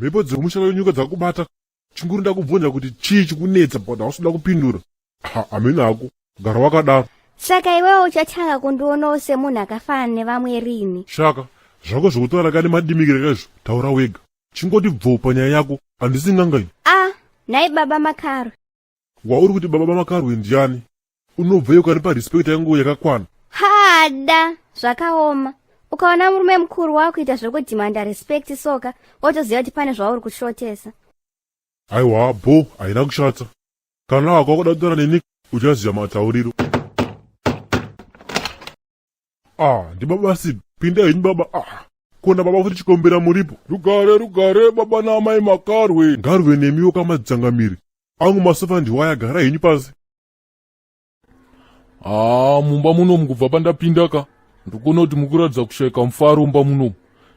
Mhepo dzekumusha kwenyuka dzakubata. Chinguri ndakubvunza kuti chii chikunetsa but hausi kuda kupindura. Ha, hameno hako. Gara wakadaro. Saka iwewe uchatanga kundionawo semunhu akafanana nevamwe rini? Shaka, zvako zvekutaura kane madimikira kaizvo, taura wega. Chingoti bvoo panyaya yako, handisi n'anga ini. Ah, nhai baba Makarwe. Wauri kuti baba Makarwe ndiani? Unobveyo kani parespect yangu yakakwana. Hada, zvakaoma. Ukaona murume mukuru wakuita zvekudhimanda respect soka, wotoziva kuti pane zvauri kushotesa. Aiwa, bho, haina kushata. Kana wako wakuda kutaura neni, uchaziva matauriro. Ah, ndibaba Sibi. Pinda henyu baba. Ah. Kona baba futi chikombera muripo. Rugare rugare baba naamai Makarwe. Ngarwe nemiwo kamadzangamiri. Angu masofa ndiwaya gara henyu pasi. Haa mumba munomu kubva pandapinda ka ndikuona kuti mukuratidza kushaika mufaro mumba munomu.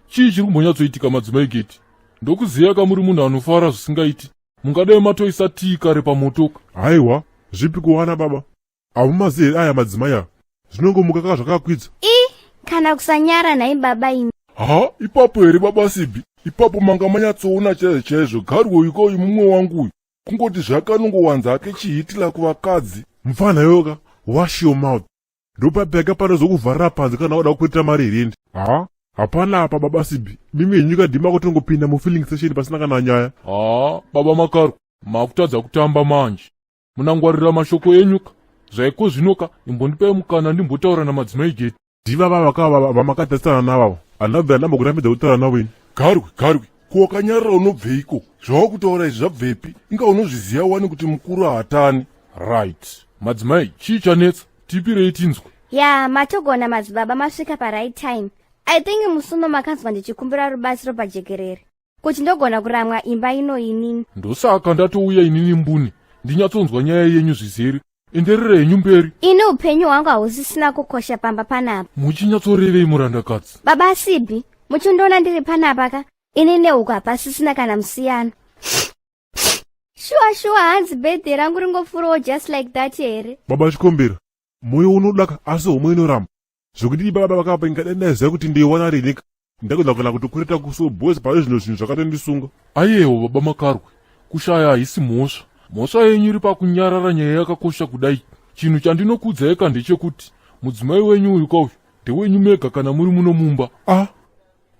Chii chiri kumbonyatsoitika madzimai Geti? Ndokuziva ka muri munhu anofara zvisingaiti. Mungadai matoisa tii kare pamotoka. Haiwa, zvipi kuwana baba? Hamumazi here aya madzimai aya? Zvinongomuka kaka zvakakwidza. I, kana kusanyara nhai baba imi. Ha, ipapo here baba Sibi? Ipapo manga manyatsoona chaizvo chaizvo. Garwe uyu ko uyu mumwe wangu uyu. Kungoti zvake anongowanza hake chihitila kuvakadzi. Mupfanha yoka, wash your mouth. Ndopapeka panozokuvharira panze kana wada kukwetera mari yerendi. Ha, hapana apa baba Sibi. Mimi henyu kadhima kutongopinda mufilling station pasina kana nyaya. Ha, baba Makarwe, makutadza kutamba manje. Munangwarira mashoko enyu ka. Zvaiko zvino ka, imbondipai mukana ndimbotaura namadzimai Geti. Ndivava vakava vamakatarisana navavo. Handabvira ndambokurambidza kutaura navo ini. Garwe, Garwe, ko wakanyarara unobveiko? Zvawakutaura izvi zvabvepi? Inga unozviziva wani kuti mukuru haatani. Right. Madzimai, chii chanetsa? Tipirei tinzwe. Ya, matogona madzibaba masvika pa right time. I think musuno makanzwa ndichikumbira rubatsiro pajekerere. Kuti ndogona kuramwa imba ino inini. Ndosaka ndatouya inini mbune ndinyatsonzwa nyaya yenyu zvizere. Enderera henyu mberi. Ini upenyu hwangu hausisina kukosha pamba panapa. Muchinyatsorevei murandakadzi? Baba Sibi, muchindiona ndiri panapa ka? Ini nehuku hapasisina kana musiyano. Shuwa shuwa hanzi birthday rangu ringopfuurawo just like that here? Baba Chikombera, moyo unodaka asi homwe inoramba. Zvekuti baba vakapa ingadai ndaiziva kuti ndeiwana rini ndagona kana kutokwereta kuso boys pari zvino zvinhu zvakatondisunga. Ayewo baba Makarwe, kushaya haisi mhosva. Mhosva yenyu iri pakunyarara nyaya yakakosha kudai. Chinhu chandinokuudzai ka ndechekuti mudzimai wenyu uyu kauyu ndewenyu mega kana muri muno mumba. Ah,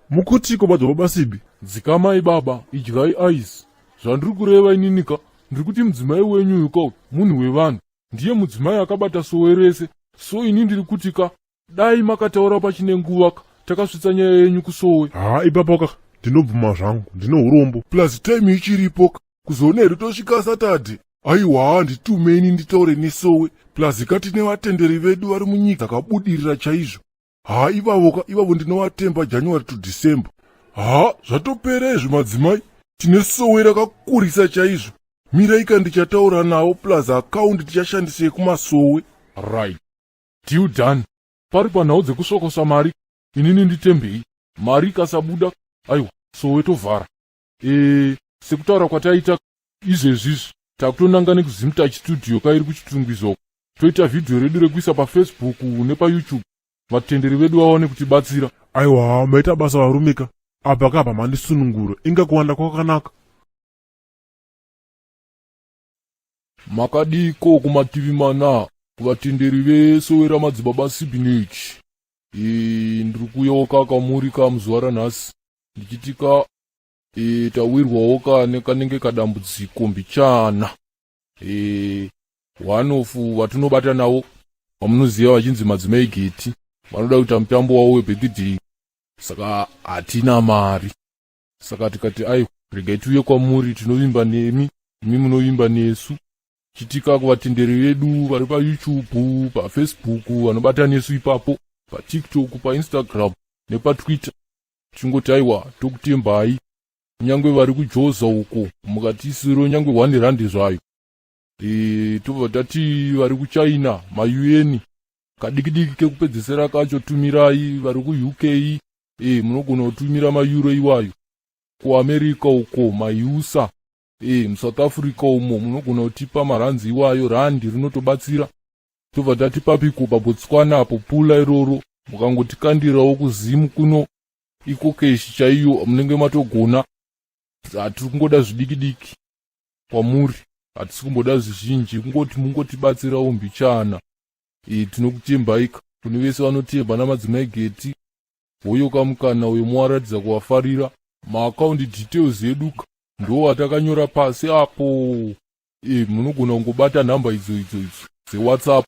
mukutiko baba Sibi? Dzikamai baba, idyai ice. Zvandiri kureva inini ka, ndiri kuti mudzimai wenyu uyu kauyu munhu wevanhu. Ndiye mudzimai akabata sowe rese. So ini ndiri kuti ka, dai makataura pachine nguva ka, takasvitsa nyaya yenyu kusowe. Haa ipapo ka, ndinobvuma zvangu, ndine urombo. Plus time ichiripo ka, kuzoona here tosvika Saturday. Aiwa handitume ini nditaure nesowe. Plus ka tine vatenderi vedu vari munyika dzakabudirira chaizvo. Haa ivavo ka, ivavo ndinovatemba January to December. Haa zvatopera izvi madzimai, tine sowe rakakurisa chaizvo. Mirai ka ndichataura navo plus account tichashandisa yekumasowe. Right. Deal done. Pari panhau dzekusokosa mari, inini nditembei. Mari ikasabuda, aiwa, sowe tovhara. E, sekutaura kwataita izvezvizvi, takutonanga nekuZimtouch studio kairi kuChitungwiza uko. Toita vhidhiyo redu rekuisa paFacebook nepaYouTube, vatenderi vedu vawane kutibatsira. Aiwa, maita basa varumeka. Apa ka apa mandisunungura. Inga kuwanda kwakanaka. Makadiiko kumativi mana kuvatenderi vesowe ramadzibaba Sibinich. E, ndiri kuuyawo kamuri ka muzuva ranhasi ndichiti ka e, tawirwawo ka nekanenge kadambudziko mbichana. E, one of vatinobata navo vamunoziva vachinzi madzimai Geti vanoda kuita mutambo wavo webirthday saka hatina mari. Saka tikati aiwa regai tiuye kwamuri, tinovimba nemi, imi munovimba nesu. Chitika kuvatenderi vedu vari paYouTube, paFacebook, vanobata nesu ipapo, paTikTok, paInstagram nepaTwitter. Tichingoti aiwa tokutembai, kunyange vari kujoza uko mukatiisiro nyange 1 rand zvayo. E, tobva tati vari kuChina, maUN, kadikidiki kekupedzesera kacho tumirai, vari kuUK, e, munogona kutumira mayuro iwayo. KuAmerica uko, maUSA, e, muSouth Africa umo munogona kutipa maranzi iwayo, randi rinotobatsira. Tobva tati papiko paBotswana apo pula iroro, mukangotikandirawo kuZim kuno iko keshi chaiyo munenge matogona. Hatiri kungoda zvidiki diki kwamuri, hatisi kumboda zvizhinji, kungoti mungotibatsirawo mbichana. E, tinokutembaika kune vese vanotemba namadzimai Geti. Hoyo kamukana uyo muwaratidza kuvafarira. Maakaundi details edu ka ndo atakanyora pasi apo. E, munogona kungobata nhamba idzo idzo idzo dzeWhatsApp,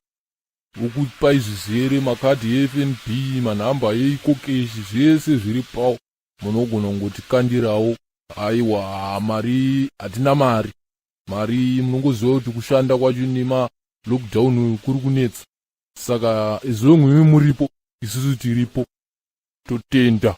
ukupa izvi zvere makadhi eFNB, manhamba eEcoCash, zvese zviri pawo. Munogona kungotikandirawo. Aiwa, mari hatina mari. Mari munongoziva kuti kushanda kwacho nema-lockdown kuri kunetsa, saka as long imi muripo, isusu tiripo. Totenda.